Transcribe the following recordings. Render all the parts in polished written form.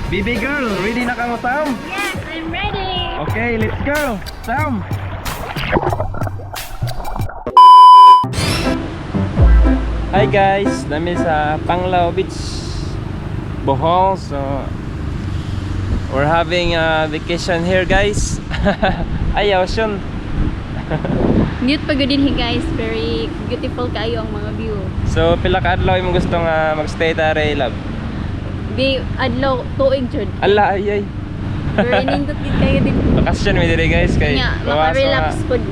Baby girl, ready na ka mo, Sam? Yes, I'm ready. Okay, let's go. Sam. Hi guys, nami sa Panglao Beach, Bohol. So we're having a vacation here, guys. Ayaw, Shun. Mute pa gud din guys, very beautiful kayo ang mga view. So pila ka adlaw imong gusto nga magstay tare, love? Di adlaw tuig jud. Ala, ay ay. Very nindot gid kayo din. Bakasyon mi diri, guys, kay Nya, bawas maka-relax mga- pud.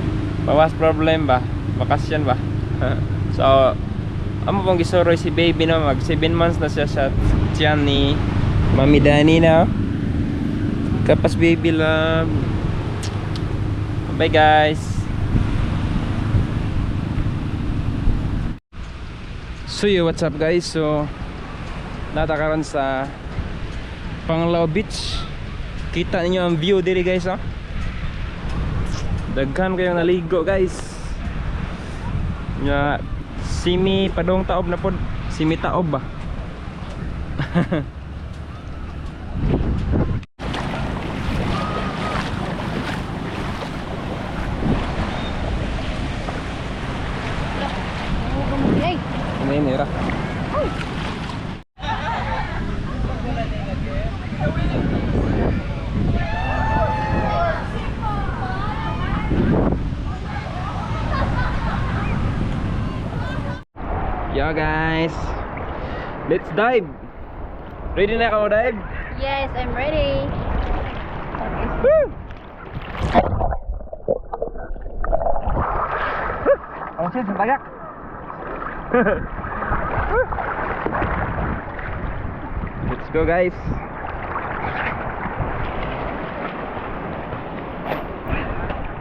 Bawas problem ba? Bakasyon ba? So, amo pong gisuroy si baby no, mag 7 months na siya sa tiyan ni Mami Dani na. Kapas baby love. Bye guys. So yo, what's up guys? So, nata karon sa Panglao Beach. Kita ninyo ang view diri guys, oh. Daghan kayong naligo guys. Nga simi padong taob na pod, simi taob ba. Ay, Ano yun, era? Yo guys, let's dive. Ready na ka mo dive? Yes, I'm ready. Woo! Oh shit, tagak. Let's go guys.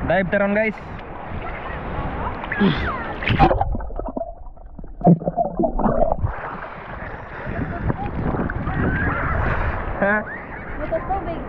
Dive taron guys. Ha? Butas tubig.